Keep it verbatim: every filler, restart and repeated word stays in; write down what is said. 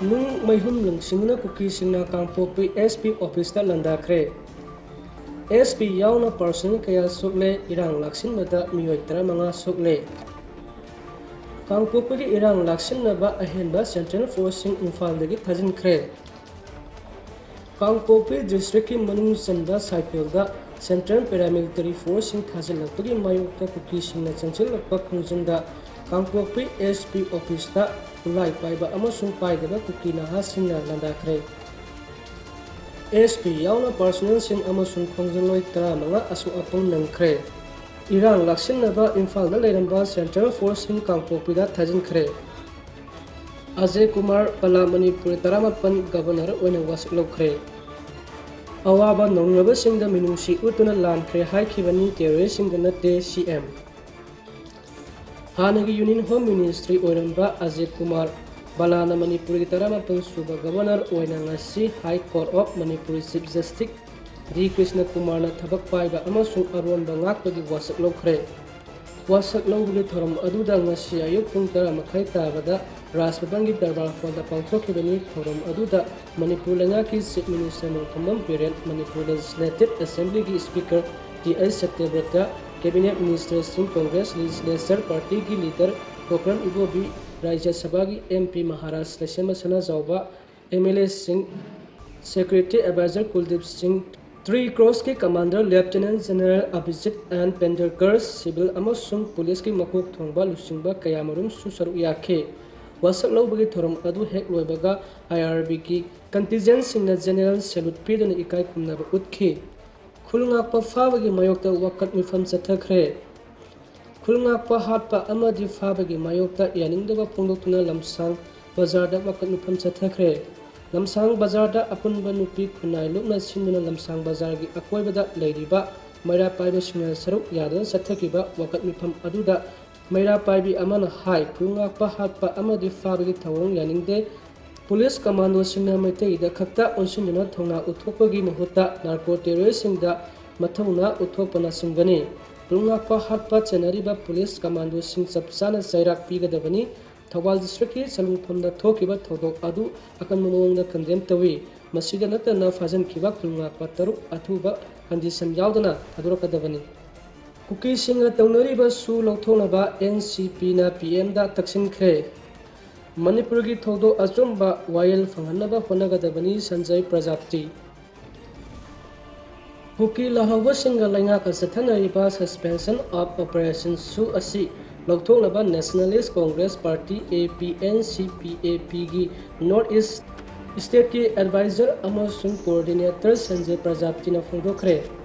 ꯅꯨꯡ ꯃꯩꯍꯨꯝ ꯂꯪꯁꯤꯟꯗꯨꯅ ꯀꯨꯀꯤꯁꯤꯡꯅ ꯀꯥꯡꯄꯣꯛꯄꯤ S P ꯑꯣꯐꯤꯁꯇ ꯂꯥꯟꯗꯥꯈ꯭ꯔꯦ꯫ S P ꯌꯥꯎꯅ ꯄꯥꯔꯁꯣꯅꯦꯜ ꯀꯌꯥ ꯁꯣꯛꯂꯦ, ꯏꯔꯥꯡ ꯂꯥꯛꯁꯤꯟꯕꯗ ꯃꯤꯑꯣꯏ ꯇꯔꯥꯃꯉꯥ ꯁꯣꯛꯂꯦ꯫ ꯀꯥꯡꯄꯣꯛꯄꯤꯒꯤ ꯏꯔꯥꯡ ꯂꯥꯛꯁꯤꯟꯅꯕ ꯑꯍꯦꯟꯕ ꯁꯦꯟꯇ꯭ꯔꯦꯜ ꯐꯣꯔꯁꯁꯤꯡ ꯏꯝꯐꯥꯜꯗꯒꯤ ꯊꯥꯖꯤꯟꯈ꯭ꯔꯦ꯫ ꯀꯥꯡꯄꯣꯛꯄꯤ ꯗꯤꯁꯇ꯭ꯔꯤꯛꯀꯤ ꯃꯅꯨꯡ ꯆꯟꯕ ꯁꯥꯏꯄꯦꯜꯗ ꯁꯦꯟꯇ꯭ꯔꯦꯜ ꯄꯦꯔꯥꯃꯤꯂꯤꯇꯔꯤ ꯐꯣꯔꯁꯁꯤꯡ ꯊꯥꯖꯤꯜꯂꯛꯄꯒꯤ ꯃꯥꯌꯣꯛꯇ ꯀꯨꯀꯤꯁꯤꯡꯅ ꯆꯪꯁꯤꯜꯂꯛꯄ ꯈꯣꯡꯖꯪꯗ ꯀꯥꯡꯄꯣꯛꯄꯤ ꯑꯦꯁ ꯄꯤ ꯑꯣꯐꯤꯁꯇ ꯈꯨꯠꯂꯥꯏ ꯄꯥꯏꯕ ꯑꯃꯁꯨꯡ ꯄꯥꯏꯗꯕ ꯀꯨꯀꯤ ꯅꯍꯥꯁꯤꯡꯅ ꯂꯥꯟꯗꯥꯈ꯭ꯔꯦ꯫ ꯑꯦꯁ ꯄꯤ ꯌꯥꯎꯅ ꯄꯥꯔꯁꯣꯅꯦꯜꯁꯤꯡ ꯑꯃꯁꯨꯡ ꯈꯣꯡꯖꯪꯂꯣꯏ ꯇꯔꯥꯃꯉꯥ ꯑꯁꯣꯛ ꯑꯄꯟ ꯅꯪꯈ꯭ꯔꯦ꯫ ꯏꯔꯥꯡ ꯂꯥꯛꯁꯤꯟꯅꯕ ꯏꯝꯐꯥꯜꯗ ꯂꯩꯔꯝꯕ ꯁꯦꯟꯇ꯭ꯔꯦꯜ ꯐꯣꯔꯁꯁꯤꯡ ꯀꯥꯡꯄꯣꯛꯄꯤꯗ ꯊꯥꯖꯤꯟꯈ꯭ꯔꯦ꯫ ꯑꯖꯌ ꯀꯨꯃꯥꯔ ꯕꯂꯥ ꯃꯅꯤꯄꯨꯔ ꯇꯔꯥꯃꯥꯄꯟ ꯒꯕꯔꯅꯔ ꯑꯣꯏꯅ ꯋꯥꯁꯛ ꯂꯧꯈ꯭ꯔꯦ꯫ ꯑꯋꯥꯕ ꯅꯪꯂꯕꯁꯤꯡꯗ ꯃꯤꯅꯨꯡꯁꯤ ꯎꯠꯇꯨꯅ ꯂꯥꯟꯈ꯭ꯔꯦ ꯍꯥꯏꯈꯤꯕꯅꯤ, ꯇꯦꯔꯣꯔꯤꯁꯁꯤꯡꯗ ꯅꯠꯇꯦ, ꯁꯤ ꯑꯦꯝ꯫ ꯍꯥꯟꯅꯒꯤ ꯌꯨꯅꯤꯌꯟ ꯍꯣꯝ ꯃꯤꯅꯤꯁꯇ꯭ꯔꯤ ꯑꯣꯏꯔꯝꯕ ꯑꯖꯌ ꯀꯨꯃꯥꯔ ꯕꯂꯥꯅ ꯃꯅꯤꯄꯨꯔꯒꯤ ꯇꯔꯥꯃꯥꯄꯟ ꯁꯨꯕ ꯒꯕꯔꯅꯔ ꯑꯣꯏꯅ ꯉꯁꯤ high court of Manipur chief justice D Krishna ꯀꯨꯃꯥꯔꯅ ꯊꯕꯛ ꯄꯥꯏꯕ ꯑꯃꯁꯨꯡ ꯑꯔꯣꯟꯕ ꯉꯥꯛꯄꯒꯤ ꯋꯥꯁꯛ ꯂꯧꯈ꯭ꯔꯦ꯫ ꯋꯥꯁꯛ ꯂꯧꯕꯒꯤ ꯊꯧꯔꯝ ꯑꯗꯨꯗ ꯉꯁꯤ ꯑꯌꯨꯛ ꯄꯨꯡ ꯇꯔꯥ ꯃꯈꯥꯏ ꯇꯥꯕꯗ ꯔꯥꯖ ꯚꯕꯟꯒꯤ ꯗꯔꯕꯥꯔ ꯍꯣꯜꯗ ꯄꯥꯡꯊꯣꯛꯈꯤꯕꯅꯤ꯫ ꯊꯧꯔꯝ ꯑꯗꯨꯗ ꯃꯅꯤꯄꯨꯔ ꯂꯩꯉꯥꯛꯀꯤ chief minister Nongthombam Biren, Manipur legislative ꯑꯦꯁꯦꯝꯕ꯭ꯂꯤꯒꯤ speaker T H Satyabrata, cabinet ꯃꯤꯅꯤꯁꯇꯔꯁꯤꯡ, ꯀꯣꯡꯒ꯭ꯔꯦꯁ ꯂꯦꯖꯤꯁꯂꯦꯆꯔ ꯄꯥꯔꯇꯤꯒꯤ ꯂꯤꯗꯔ ꯀꯣꯀ꯭ꯔꯝ ꯏꯕꯣꯕꯤ, ꯔꯥꯖ꯭ꯌ ꯁꯚꯥꯒꯤ M P Maharaja Leishemba Sanajaoba, M L ꯑꯦꯁꯤꯡ, ꯁꯦꯀ꯭ꯌꯨꯔꯤꯇꯤ ꯑꯦꯗꯚꯥꯏꯖꯔ ꯀꯨꯜꯗꯤꯞ ꯁꯤꯡ, ꯇ꯭ꯔꯤ ꯀ꯭ꯔꯣꯁꯀꯤ commander lieutenant general Abhijit N Pendharkar, civil ꯑꯃꯁꯨꯡ ꯄꯨꯂꯤꯁꯀꯤ ꯃꯀꯣꯛ ꯊꯣꯡꯕ ꯂꯨꯆꯤꯡꯕ ꯀꯌꯥꯃꯔꯨꯝꯁꯨ ꯁꯔꯨꯛ ꯌꯥꯈꯤ꯫ ꯋꯥꯁꯛ ꯂꯧꯕꯒꯤ ꯊꯧꯔꯝ ꯑꯗꯨ ꯍꯦꯛ ꯂꯣꯏꯕꯒ ꯑꯥꯏ ꯑꯥꯔ ꯕꯤꯒꯤ ꯀꯟꯇꯤꯟꯖꯦꯟꯠꯁꯤꯡꯅ ꯖꯦꯅꯔꯦꯜ ꯁꯦꯂꯨꯠ ꯄꯤꯗꯨꯅ ꯏꯀꯥꯏ ꯈꯨꯝꯅꯕ ꯎꯠꯈꯤ꯫ ꯈꯨꯜ ꯉꯥꯛꯄ ꯐꯥꯕꯒꯤ ꯃꯥꯌꯣꯛꯇ ꯋꯥꯀꯠ ꯃꯤꯐꯝ ꯆꯠꯊꯈ꯭ꯔꯦ꯫ ꯈꯨꯜ ꯉꯥꯛꯄ ꯍꯥꯠꯄ ꯑꯃꯗꯤ ꯐꯥꯕꯒꯤ ꯃꯥꯌꯣꯛꯇ ꯌꯥꯅꯤꯡꯗꯕ ꯐꯣꯡꯗꯣꯛꯇꯨꯅ ꯂꯝꯁꯥꯡ ꯕꯖꯥꯔꯗ ꯋꯥꯀꯠ ꯃꯤꯐꯝ ꯆꯠꯊꯈ꯭ꯔꯦ꯫ ꯂꯝꯁꯥꯡ ꯕꯖꯥꯔꯗ ꯑꯄꯨꯟꯕ ꯅꯨꯄꯤ ꯈꯨꯟꯅꯥꯏ ꯂꯨꯞꯅ ꯁꯤꯟꯗꯨꯅ ꯂꯝꯁꯥꯡ ꯕꯖꯥꯔꯒꯤ ꯑꯀꯣꯏꯕꯗ ꯂꯩꯔꯤꯕ ꯃꯩꯔꯥ ꯄꯥꯏꯕꯁꯤꯡꯅ ꯁꯔꯨꯛ ꯌꯥꯗꯨꯅ ꯆꯠꯊꯈꯤꯕ ꯋꯥꯀꯠ ꯃꯤꯐꯝ ꯑꯗꯨꯗ ꯃꯩꯔꯥ ꯄꯥꯏꯕꯤ ꯑꯃꯅ ꯍꯥꯏ, ꯈꯨꯜ ꯉꯥꯛꯄ ꯍꯥꯠꯄ ꯑꯃꯗꯤ ꯐꯥꯕꯒꯤ ꯊꯧꯑꯣꯡ ꯌꯥꯅꯤꯡꯗꯦ꯫ ꯄꯨꯂꯤꯁ ꯀꯃꯥꯟꯗꯣꯁꯤꯡꯅ ꯃꯩꯇꯩꯗ ꯈꯛꯇ ꯑꯣꯟꯁꯤꯟꯗꯨꯅ ꯊꯧꯅꯥ ꯎꯠꯊꯣꯛꯄꯒꯤ ꯃꯍꯨꯠꯇ ꯅꯥꯔꯀꯣ ꯇꯦꯔꯣꯔꯤꯁꯁꯤꯡꯗ ꯃꯊꯧꯅꯥ ꯎꯠꯊꯣꯛꯄꯅꯆꯤꯡꯕꯅꯤ꯫ ꯈꯨꯜ ꯉꯥꯛꯄ ꯍꯥꯠꯄ ꯆꯦꯟꯅꯔꯤꯕ ꯄꯨꯂꯤꯁ ꯀꯃꯥꯟꯗꯣꯁꯤꯡ ꯆꯞ ꯆꯥꯅ ꯆꯩꯔꯥꯛ ꯄꯤꯒꯗꯕꯅꯤ꯫ ꯊꯧꯕꯥꯜ ꯗꯤꯁꯇ꯭ꯔꯤꯛꯀꯤ ꯁꯂꯨꯡꯐꯝꯗ ꯊꯣꯛꯈꯤꯕ ꯊꯧꯗꯣꯛ ꯑꯗꯨ ꯑꯀꯟꯕ ꯃꯑꯣꯡꯗ ꯀꯟꯗꯦꯝ ꯇꯧꯏ꯫ ꯃꯁꯤꯗ ꯅꯠꯇꯅ ꯐꯥꯖꯤꯟꯈꯤꯕ ꯈꯨꯟꯉꯥꯛꯄ ꯇꯔꯨꯛ ꯑꯊꯨꯕ ꯀꯟꯗꯤꯁꯟ ꯌꯥꯎꯗꯅ ꯊꯥꯗꯣꯔꯛꯀꯗꯕꯅꯤ꯫ ꯀꯨꯀꯤꯁꯤꯡꯅ ꯇꯧꯅꯔꯤꯕ ꯁꯨ ꯂꯧꯊꯣꯛꯅꯕ ꯑꯦꯟ ꯁꯤ ꯄꯤꯅ ꯄꯤ ꯑꯦꯝꯗ ꯇꯛꯁꯤꯟꯈ꯭ꯔꯦ꯫ ꯃꯅꯤꯄꯨꯔꯒꯤ ꯊꯧꯗꯣꯛ ꯑꯆꯨꯝꯕ ꯋꯥꯌꯦꯜ ꯐꯪꯍꯟꯅꯕ ꯍꯣꯠꯅꯒꯗꯕꯅꯤ, ꯁꯟꯖꯌ ꯄ꯭ꯔꯖꯥꯄꯇꯤ꯫ ꯀꯨꯀꯤ ꯂꯥꯍꯧꯕꯁꯤꯡꯒ ꯂꯩꯉꯥꯛꯀ ꯆꯠꯊꯅꯔꯤꯕ Suspension of Operation ꯁꯨ ꯑꯁꯤ ꯂꯧꯊꯣꯛꯅꯕ Nationalist Congress Party, A P N C P A P ꯒꯤ North East State ꯀꯤ Advisor ꯑꯃꯁꯨꯡ Coordinator ꯁꯟꯖꯌ ꯄ꯭ꯔꯖꯥꯄꯇꯤꯅ ꯐꯣꯡꯗꯣꯛꯈ꯭ꯔꯦ꯫